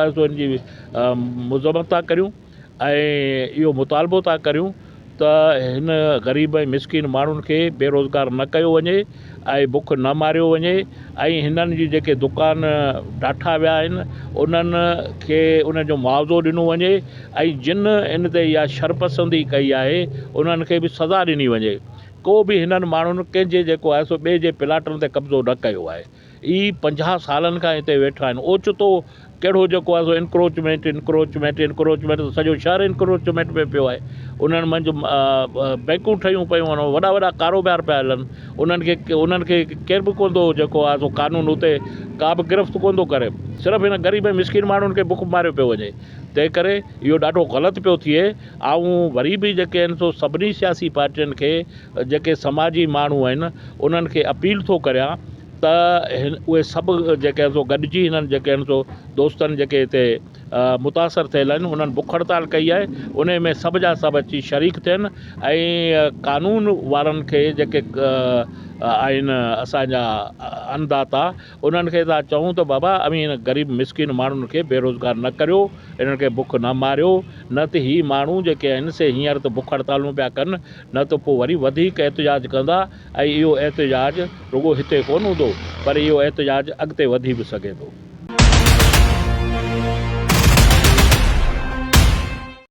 آهي سو ان جي مذمت ٿا ڪريون ۽ اهو مطالبو ٿا ڪريون ته هن غريب ۽ مسڪين ماڻهن کي بيروزگار نه ڪيو وڃي ۽ بک نه ماريو وڃي ۽ هنن جي جيڪي دڪان ڊاٺا ويا آهن انهن کي ان جو معاوضو ڏنو وڃي ۽ جن ان تي اها شرپسندي ڪئي آهي انهن کي به سزا ڏني وڃي ڪو به هنن ماڻهن ڪنهن جي جيڪو آهي سو ٻئي جي پلاٽن تي قبضو نه ڪيو آهي هي 50 سالن کان هتي ويٺا آهن اوچتو ڪهڙو جيڪو آهي سو انڪروچمينٽ انڪروچمينٽ انڪروچمينٽ سڄو شهر انڪروچمينٽ ۾ پيو آهي انهن منجهه بينڪون ٺهيون پيون آهن وڏا وڏا ڪاروبار پيا هلن انهن کي انهن کي ڪير به ڪونه ٿو جيڪو آهي سو قانون اتي ڪا به گرفت ڪونه ٿو ڪري صرف هن غريب ۽ مسڪين ماڻهن کي بک ماريو پيو وڃي تنهن ڪري اهو ڏاڍو غلط پيو ٿئي آئون وري به جيڪي آهن سو سڀني سياسي پارٽين کي جيڪي سماجي ماڻهو آهن انهن کي اپيل ٿو ڪريان ته اهي سڀ جيڪي آهن سو گڏجي هنن جيڪي آهن سو دوستن جيڪي هتي متاثر ٿيل آهن انهن بک هڙتال ڪئي آهي انهي ۾ سڀ جا سڀ اچي شريڪ ٿين ۽ قانون وارن کي جيڪي آهن اسان جا انداتا انهن کي ٿا چئون ته بابا اوهين هن غريب مسڪين ماڻهن کي بيروزگار نه ڪريو انهن کي بک نه ماريو نه ته هي ماڻهو جيڪي آهن سي هينئر ته بک هڙتالون پيا ڪن نه ته پوء وري وڌيڪ احتجاج ڪندا ۽ اهو احتجاج رڳو هتي ڪونه هوندو پر اهو احتجاج اڳتي وڌي به سگهي ٿو.